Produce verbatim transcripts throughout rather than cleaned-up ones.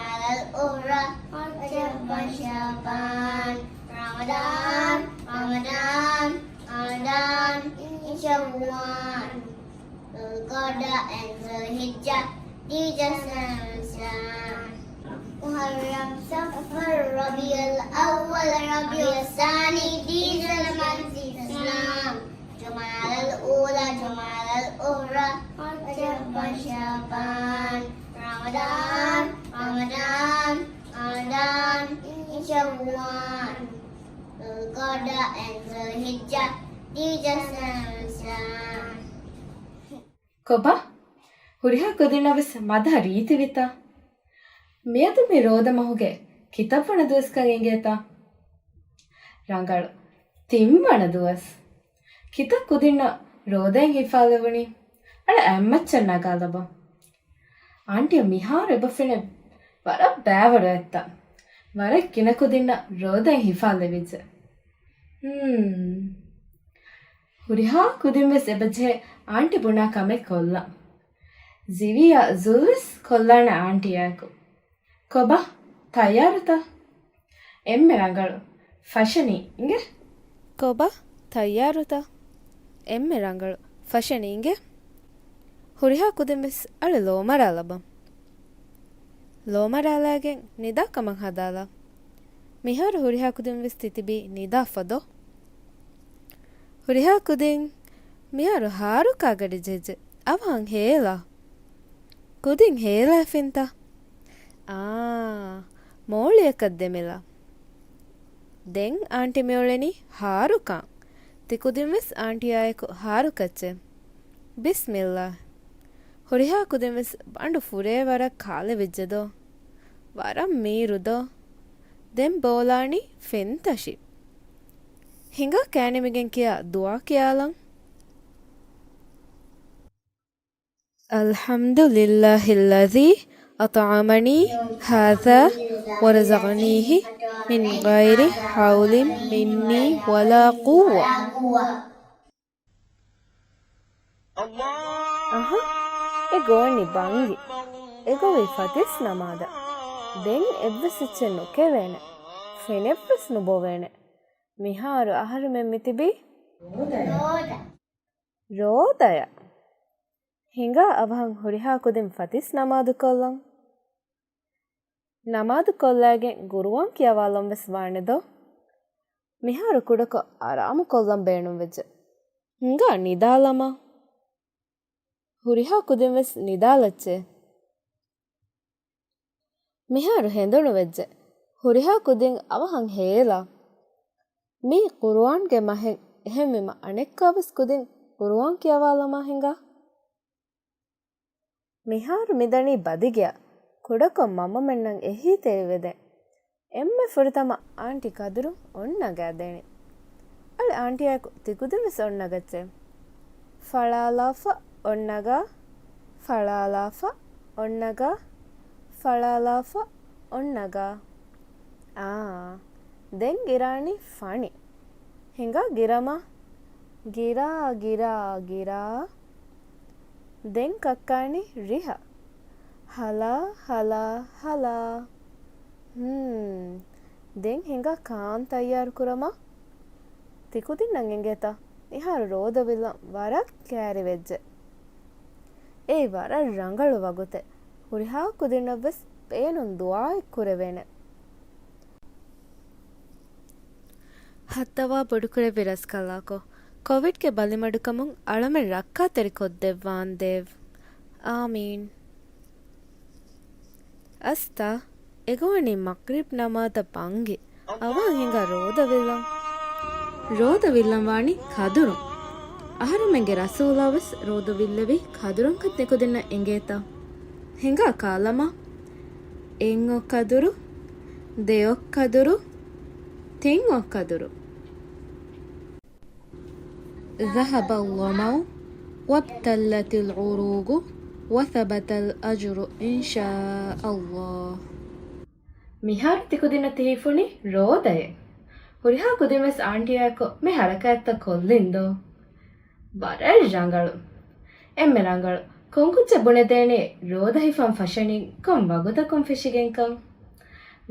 جمادى الأولى، رجب، شعبان، رمضان، رمضان، رمضان، شوال، ذو القعدة، ذو الحجة، ديجة، سنة الإسلام. محرم، صفر، ربيع الأول، ربيع الثاني، ديجة، سنة الإسلام. جمادى الأولى، جمادى الأخرى، رجب، شعبان، رمضان، رمضان، رمضان، شوال، ذو القعدة، ذو الحجة، ديجة، سنة الإسلام. ކޮބާ؟ ހުރިހާ ކުދިންނަށް ވެސް މަދަހަ ރީތިވިތަ؟ މިއަދު މި ރޯދަ މަހުގެ ކިތައް ވަނަ ދުވަސްކަން އެނގޭތަ؟ ރަނގަޅު. ތިން ވަނަ ދުވަސް. ކިތައް ކުދިންނަށް ރޯދައިން ހިފާލެވުނީ؟ އަޅެ އަތްމައްޗަށް ނަގާލަބަ. އާންޓިއަށް މިހާރު އެބަ ފެނޭ ވަރަށް ބައިވަރު އަތްތައް. ވަރަށް ގިނަ ކުދިންނަށް ރޯދައިން ހިފާލެވިއްޖެ. ހުން. ހުރިހާ ކުދިން ވެސް އެބަޖެހޭ އާންޓި ބުނާ ކަމެއް ކޮށްލަން. ޒިވިޔާ ޒުލް ވެސް ކޮށްލާނެ އާންޓިއާއެކު. ކޮބާ؟ ތައްޔާރުތަ؟ އެންމެ ރަނގަޅު. ފަށަނީ އިނގޭ. ކޮބާ؟ ތައްޔާރުތަ؟ އެންމެ ރަނގަޅު. ފަށަނީ އިނގޭ. ހުރިހާ ކުދިން ވެސް އަޅެ ލޯމަރާލަބަ. ލޯމަރާލާގެން ނިދާ ކަމަށް ހަދާލާ. މިހާރު ހުރިހާ ކުދިން ވެސް ތިތިބީ ނިދާފަ ދޯ. ހުރިހާ ކުދިން މިހާރު ހާރުކާ ގަޑި ޖެހިއްޖެ. އަވަހަށް ހޭލާ. ކުދިން ހޭލާފިންތަ؟ އާ، މޯޅިއަކަށް ދެމިލާ. ދެން އާންޓި މިއުޅެނީ ހާރުކާ. ތި ކުދިން ވެސް އާންޓިއާއެކު ހާރުކައްޗޭ. ބިސްމިއްލާ. ހުރިހާ ކުދިން ވެސް ބަނޑު ފުރޭ ވަރަށް ކާލެވިއްޖެ ދޯ. ވަރަށް މީރު ދޯ. ދެން ބޯލާނީ ފެންތަށި. ހިނގާ ކާނިމިގެން ކިޔާ ދުޢާ ކިޔާލަން. الحمد لله الذي أطعمني هذا ورزقنيه من غير حول مني ولا قوة. އަހަ، އެ ގޮވަނީ ބަންގި. އެ ގޮވީ ފަތިސް ނަމާދަށް. ދެން އެއްވެސް އެއްޗެއް ނުކެވޭނެ. ފެނެއްވެސް ނުބޮވޭނެ. މިހާރު އަހަރުމެން މިތިބީ ރޯދަޔަށް. ހިނގާ އަވަހަށް ހުރިހާ ކުދިން ފަތިސް ނަމާދު ކޮށްލަން. ނަމާދު ކޮށްލައިގެން ގުރުއާން ކިޔަވާލަން ވެސް ވާނެ ދޯ؟ މިހާރު ކުޑަކޮށް އަރާމު ކޮށްލަން ބޭނުންވެއްޖެ. ހިނގާ ނިދާލަމާ. ހުރިހާ ކުދިން ވެސް ނިދާލައްޗޭ. މިހާރު ހެނދުނު ވެއްޖެ. ހުރިހާ ކުދިން އަވަހަށް ހޭލާ. މީ ޤުރުއާންގެ މަހެއް، އެހެންވީމަ އަނެއްކާވެސް ކުދިން ޤުރުއާން ކިޔަވާލަމާ ހިނގާ. މިހާރު މިދަނީ ބަދިގެއަށް. ކުޑަކޮށް މަންމަމެންނަށް އެހީތެރިވެދޭ. އެންމެ ފުރަތަމަ އާންޓި ކަދުރު އޮންނަގާ ދެނީ. އަޅެ އާންޓިއާއެކު ތިކުދިން ވެސް އޮންނަގައްޗޭ. ފަޅާލާފަ އޮންނަގާ، ފަޅާލާފަ އޮންނަގާ، ފަޅާލާފަ އޮންނަގާ. އާ، ދެން ގިރާނީ ފަނި. ހިނގާ ގިރަމާ. ގިރާ، ގިރާ، ގިރާ. ދެން ކައްކާނީ ރިހަ. ހަލާ، ހަލާ، ހަލާ. ހުން. ދެން ހިނގާ ކާން ތައްޔާރު ކުރަމާ. ތިކުދިންނަށް އެނގޭތަ؟ މިހާރު ރޯދަ ވިއްލަން ވަރަށް ކައިރިވެއްޖެ. އެއީ ވަރަށް ރަނގަޅު ވަގުތެއް. ހުރިހާ ކުދިންނަށްވެސް ބޭނުން ދުޢާއެއް ކުރެވޭނެ. ހައްތަވާ ބޮޑުކުރެއްވި ރަސްކަލާކޮ، ކޮވިޑްގެ ބަލިމަޑުކަމުން އަޅަމެން ރައްކާތެރި ކޮށްދެއްވާނދޭވް. އާމީން. އަސްތާ، އެގޮވަނީ މަޣްރިބް ނަމާދަށް ބަންގި. އަވަހަށް ހިނގާ ރޯދަ ވިއްލަން. ރޯދަ ވިއްލަން ވާނީ ކަދުރުން. އަހަރުމެންގެ ރަސޫލާ ވެސް ރޯދަ ވިއްލެވީ ކަދުރަންކަން ތިކުދިންނަށް އެނގޭތަ؟ ހިނގާ ކާލަމާ. އެއްއޮއްކަދުރު، ދެއޮއްކަދުރު، ތިންއޮއްކަދުރު. ذهب الظمأ وابتلت العروق وثبت الأجر إن شاء الله. މިހާރު ތިކުދިންނަށް ތި ހިފުނީ ރޯދައެއް. ހުރިހާ ކުދިން ވެސް އާންޓީއާއެކު މި ހަރަކާތްތައް ކޮށްލިން ދޯ؟ ވަރަށް ރަނގަޅު. އެންމެ ރަނގަޅު. ކޮންކުއްޖެއް ބުނެދޭނީ ރޯދަ ހިފަން ފަށަނީ ކޮން ވަގުތަކުން ފެށިގެންކަން؟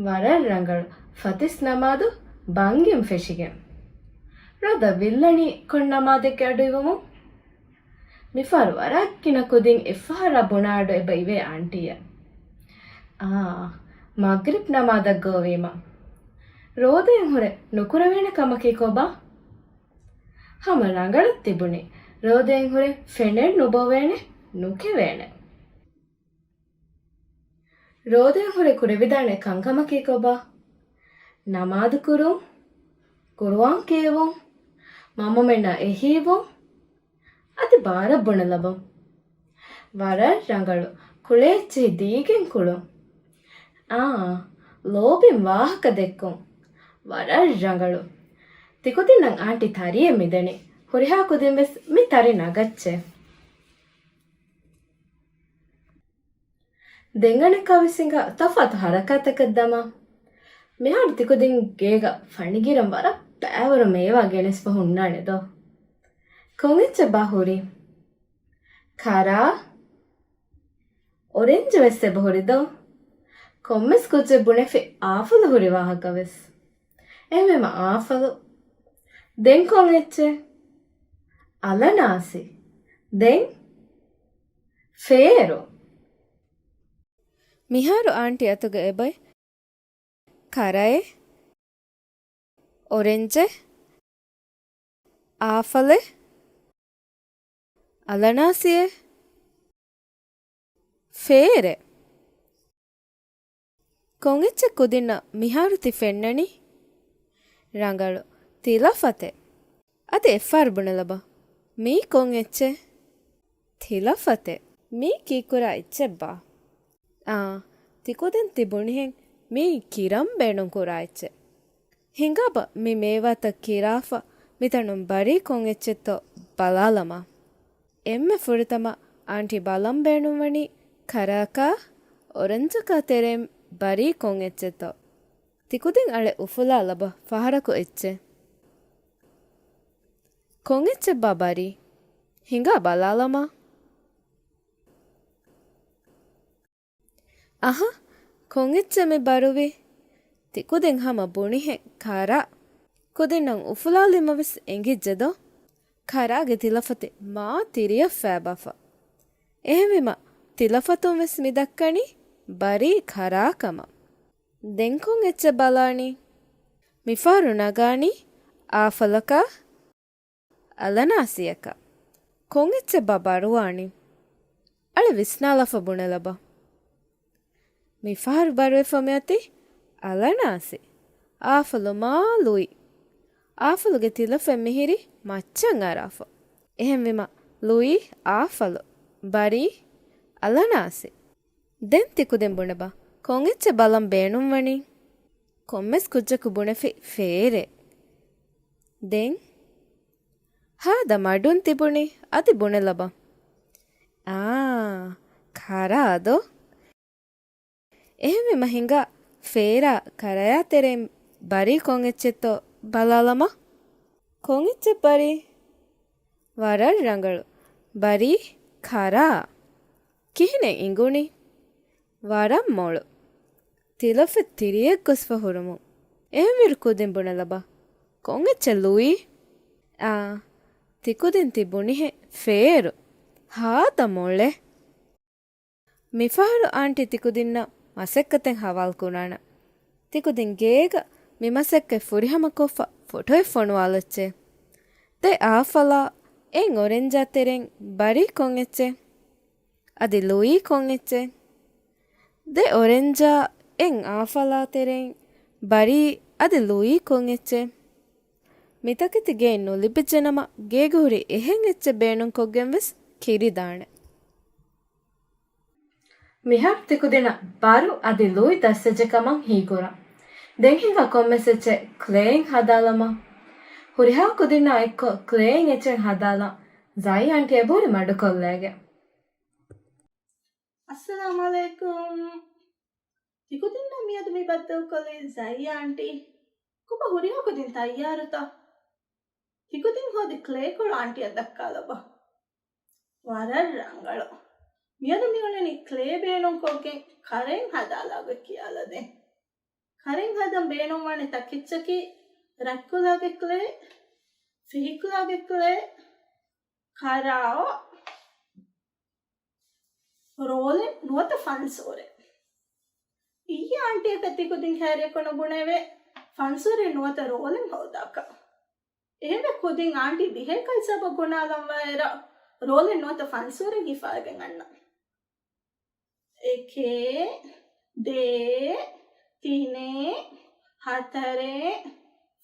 ވަރަށް ރަނގަޅު. ފަތިސް ނަމާދު ބަންގިން ފެށިގެން. ރޯދަ ވިއްލަނީ ކޮން ނަމާދެއްގެ އަޑުއިވުމުން؟ މިފަހަރު ވަރަށް ގިނަ ކުދިން އެއްފަހަރާ ބުނާ އަޑު އެބަ އިވޭ އާންޓީއަށް. އާ، މަގްރިބް ނަމާދަށް ގޯވީމަ. ރޯދައިން ހުރެ ނުކުރެވޭނެ ކަމަކީ ކޮބާ؟ ހަމަ ރަނގަޅަށް ތިބުނީ. ރޯދައިން ހުރެ ފެނެއް ނުބޮވޭނެ، ނުކެވޭނެ. ރޯދައިން ހުރެ ކުރެވިދާނެ ކަންކަމަކީ ކޮބާ؟ ނަމާދު ކުރުން، ޤުރުއާން ކިޔެވުން، މައްމުމެންނާ އެހީވުން، އަދި ބާރަށް ބުނެލަބަ. ވަރަށް ރަނގަޅު. ކުޅޭ އެއްޗެހި ދީގެން ކުޅުން. އާ، ލޯބިން ވާހަކަ ދެއްކުން. ވަރަށް ރަނގަޅު. ތިކުދިންނަށް އާންޓި ތަރިއެއް މިދެނީ. ހުރިހާ ކުދިން ވެސް މި ތަރި ނަގައްޗޭ. ދެން އަނެއްކާވެސް ހިނގާ ތަފާތު ހަރަކާތަކަށް ދަމާ. މިހާރު ތިކުދިން ގޭގަ ފަނިގިރަން ވަރަށް ބައިވަރު މޭވާ ގެނެސްފަ ހުންނާނެ ދޯ؟ ކޮން އެއްޗެއް ބާ ހުރީ؟ ކަރާ، އޮރެންޖު ވެސް އެބަ ހުރި ދޯ؟ ކޮންމެސް ކުއްޖެއް ބުނެފި އާފަލު ހުރި ވާހަކަ ވެސް. އެހެންވީމަ އާފަލު. ދެން ކޮން އެއްޗެއް؟ އަލަނާސި. ދެން ފޭރު. މިހާރު އާންޓި އަތުގަ އެބައި ކަރައެއް، އޮރެންޖެއް، އާފަލެއް، އަލަނާސިއެއް، ފޭރެއް. ކޮން އެއްޗެއް ކުދިންނަށް މިހާރު ތި ފެންނަނީ؟ ރަނގަޅު. ތިލަފަތެއް. އަދި އެއްފަހަރު ބުނެލަބަ. މީ ކޮން އެއްޗެއް؟ ތިލަފަތެއް. މީ ކީއްކުރާ އެއްޗެއްބާ؟ އާ، ތިކުދިން ތި ބުނިހެން މީ ކިރަން ބޭނުން ކުރާ އެއްޗެއް. ހިނގާބަ މި މޭވާތައް ކިރާފަ މިތަނުން ބަރީ ކޮން އެއްޗެއްތޯ ބަލާލަމާ. އެންމެ ފުރަތަމަ އާންޓި ބަލަން ބޭނުންވަނީ ކަރާކާ އޮރެންޖަކާ ތެރެއިން ބަރީ ކޮން އެއްޗެއްތޯ. ތިކުދިން އަޅެ އުފުލާލަބަ ފަހަރަކު އެއްޗެއް. ކޮން އެއްޗެއްބާ ބަރީ؟ ހިނގާ ބަލާލަމާ. އަހަ، ކޮން އެއްޗެއް މި ބަރުވީ؟ ތިކުދިން ހަމަ ބުނިހެން ކަރާ. ކުދިންނަށް އުފުލާލީމަ ވެސް އެނގިއްޖެ ދޯ؟ ކަރާގެ ތިލަފަތި މާ ތިރިއަށް ފައިބާފަ. އެހެންވީމަ ތިލަފަތުން ވެސް މި ދައްކަނީ ބަރީ ކަރާ ކަމަށް. ދެން ކޮން އެއްޗެއް ބަލާނީ؟ މިފަހަރު ނަގާނީ އާފަލަކާ އަލަނާސިއަކަށް. ކޮން އެއްޗެއްބާ ބަރުވާނީ؟ އަޅެ ވިސްނާލާފަ ބުނެލަބަ. މިފަހަރު ބަރުވެފަ މިއޮތީ އަލަނާސި. އާފަލު މާ ލުއި. އާފަލުގެ ތިލަފަތް މިހިރީ މައްޗަށް އަރާފަ. އެހެންވީމަ ލުއި އާފަލު، ބަރީ އަލަނާސި. ދެން ތިކުދިން ބުނެބަ، ކޮން އެއްޗެއް ބަލަން ބޭނުންވަނީ؟ ކޮންމެސް ކުއްޖަކު ބުނެފި ފޭރެއް. ދެން ހާދަ މަޑުން ތިބުނީ އަދި ބުނެލަބަ. އާ، ކަރާ ދޯ؟ އެހެންވީމަ ހިނގާ ފޭރާ ކަރަޔާ ތެރެއިން ބަރީ ކޮން އެއްޗެއްތޯ ބަލާލަމާ. ކޮން އެއްޗެއް ބަރީ؟ ވަރަށް ރަނގަޅު. ބަރީ ކަރާ. ކިހިނެއް އިނގުނީ؟ ވަރަށް މޮޅު. ތިލަފަތް ތިރިއެއް ގޮސްފަ ހުރުމުން. އެހެންވީރު ކުދިން ބުނެލަބަ. ކޮން އެއްޗެއް ލުއި؟ އާ، ތިކުދިން ތި ބުނިހެން ފޭރު. ހާދަ މޮޅެއް. މިފަހަރު އާންޓި ތިކުދިންނަށް މަސައްކަތެއް ހަވާލު ކުރާނަ. ތިކުދިން ގޭގަ މި މަސައްކަތް ފުރިހަމަކޮށްފަ ފޮޓޯއެއް ފޮނުވާލައްޗޭ. ދެ އާފަލާ އެއް އޮރެންޖާ ތެރެއިން ބަރީ ކޮން އެއްޗެއް؟ އަދި ލުއީ ކޮން އެއްޗެއް؟ ދެ އޮރެންޖާ އެއް އާފަލާ ތެރެއިން ބަރީ އަދި ލުއީ ކޮން އެއްޗެއް؟ މިތަކެތި ގެއިން ނުލިބިއްޖެނަމަ، ގޭގަ ހުރި އެހެން އެއްޗެއް ބޭނުންކޮށްގެން ވެސް ކިރިދާނެ. މިހާރު ތިކުދިންނަށް ބާރު އަދި ލޫއި ދަސް އެއްޗެއް ކަމަށް ހީކުރަން. ދެން ހިނގާ ކޮންމެސް އެއްޗެއް ކްލޭއިން ހަދާލަމާ. ހުރިހާ ކުދިންނާ އެއްކޮށް ކްލޭއިން އެއްޗެއް ހަދާލަން. ޒައި އާންޓީ އެބަހުރި މަޑުކޮށްލައިގެން. އައްސަލާމް ޢަލައިކުމް. ތިކުދިންނަށް މިއަދު މި ބައްދަލުކޮށްލީ ޒައި އާންޓީ. ކޮބާ ހުރިހާ ކުދިން ތައްޔާރުތަ؟ ތިކުދިން ހޯދި ކްލޭކޮޅު އާންޓީއަށް ދައްކާލަބަ. ވަރަށް ރަނގަޅު. މިއަދު މިއުޅެނީ ކްލޭ ބޭނުންކޮށްގެން ކަރެން ހަދާލާ ގޮތް ކިޔާލަދޭން. ކަރެން ހަދަން ބޭނުންވާނެ ތަކެއްޗަކީ ރަތްކުލާގެ ކްލޭ، ފިހިކުލާގެ ކްލޭ، ކަރާ، ރޯލެއް ނުވަތަ ފަންސޫރެއް. އިއްޔެ އާންޓީއަކަށް ތިކުދިން ކައިރިއަކު ނުބުނެވޭ، ފަންސޫރެއް ނުވަތަ ރޯލެއް ހޯދާކަށް. އެހެންވެ ކުދިން އާންޓީ ބިހޭކަށް ހިސާބަށް ގުނާލަންވާއިރަށް ރޯލެއް ނުވަތަ ފަންސޫރެއް ހިފާގެން އަންނަ. އެކެއް، ދޭއް، ތިނެއް، ހަތަރެއް،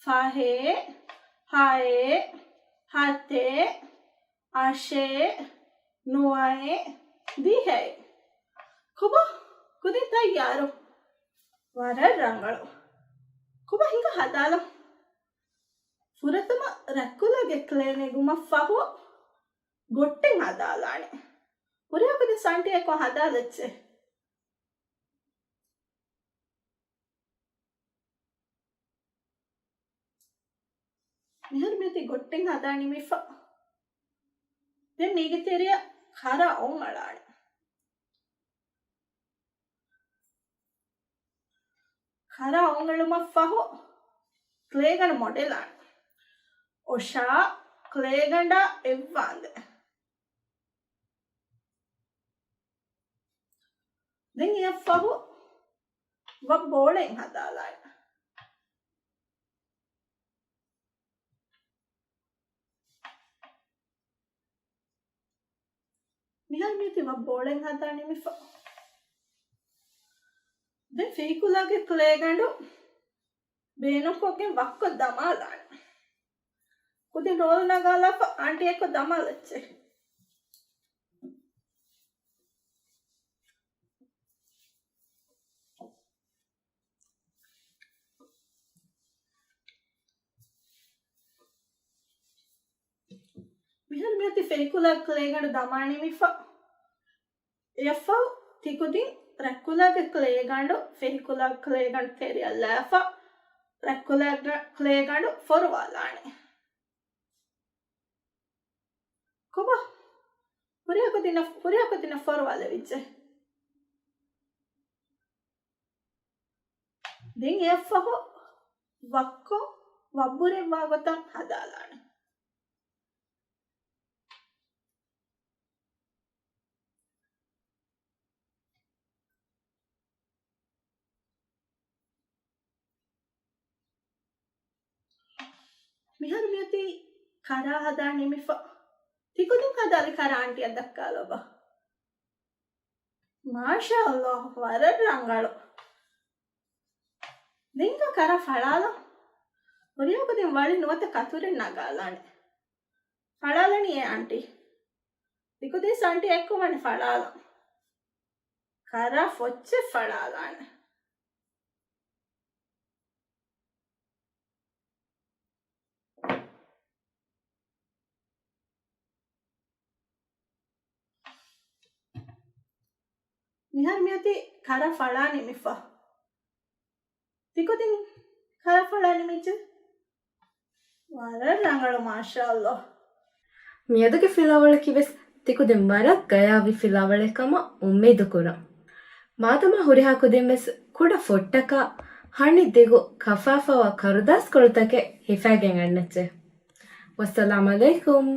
ފަހެއް، ހައެއް، ހަތެއް، އަށެއް، ނުވައެއް، ދިހައެއް. ކޮބާ؟ ކުދިން ތައްޔާރު؟ ވަރަށް ރަނގަޅު. ކޮބާ ހިނގާ ހަދާލަން. ފުރަތަމަ ރަތްކުލާގެ ކްލޭ ނެގުމަށް ފަހު ގޮއްޓެއް ހަދާލާނެ. ހުރިހާ ކުދިން އާންޓީ އެއްކޮށް ހަދާލައްޗޭ. މިހާރު މިއޮތީ ގޮއްޓެއް ހަދާ ނިމިފަ. ދެން މީގެ ތެރެއަށް ކަރާ އޮން އަޅާނެ. ކަރާ އޮން އެޅުމަށް ފަހު ކްލޭގަނޑު މޮޑެލާނެ. އޮށާ ކްލޭގަނޑާ އެއްވާނދެ. ދެން އެއަށްފަހު ވަށް ބޯޅައެއް ހަދާލާނެ. މިހާރު މިއޮތީ ވަށް ބޯޅައެއް ހަދާ ނިމިފަ. ދެން ފިހިކުލާގެ ކްލޭގަނޑު ބޭނުންކޮށްގެން ވައްކޮށް ދަމާލާނެ. ކުދިން ރޯލް ނަގާލާފަ އާންޓީ އެއްކޮށް ދަމާލައްޗޭ. މިހާރު މިއޮތީ ފިހިކުލާ ކްލޭގަނޑު ދަމާ ނިމިފަ. އެއަށްފަހު ތިކުދިން ރަތްކުލާގެ ކްލޭގަނޑު ފިހިކުލާ ކްލޭގަނޑު ތެރެއަށް ލާފަ، ރަތްކުލާ ކްލޭގަނޑު ފޮރުވާލާނެ. ކޮބާ؟ ހުރިހާ ކުދިންނަށް، ހުރިހާ ކުދިންނަށް ފޮރުވާލެވިއްޖެ. ދެން އެއަށްފަހު ވައްކޮށް ވަށްބުރެއްވާ ގޮތަށް ހަދާލާނެ. މިހާރު މިއޮތީ ކަރާ ހަދާ ނިމިފަ. ތިކުދިން ހަދާލި ކަރާ އާންޓީއަށް ދައްކާލަބަ. މާޝާﷲ، ވަރަށް ރަނގަޅު. ދެން ކަރާ ފަޅާލަ. ހުރިހާ ކުދިން ވަޅި ނުވަތަ ކަތުރެއް ނަގާލާނެ. ފަޅާލަނީ އޭ އާންޓީ. ތިކުދިން އާންޓީ އެއްކޮށް ވަނީ ފަޅާލަ. ކަރާ ފޮއްޗެއް ފަޅާލާނެ. މިހާރު މިއޮތީ ކަރާ ފަޅާ ނިމިފަ. ތިކުދިން ކަރާ ފަޅާ ނިމިއްޖެ. ވަރަށް ރަނގަޅު، މާޝާﷲ. މިއަދުގެ ފިލާވަޅަކީ ވެސް ތިކުދިން ވަރަށް ގަޔާވި ފިލާވަޅެއް ކަމަށް އުއްމީދު ކުރަން. މާދަމާ ހުރިހާ ކުދިން ވެސް ކުޑަ ފޮއްޓަކާ ހަނި ދިގު ކަފާފަވާ ކަރުދާސްކޮޅުތަކެއް ހިފައިގެން އަންނައްޗޭ. ވައްސަލާމް ޢަލައިކުމް.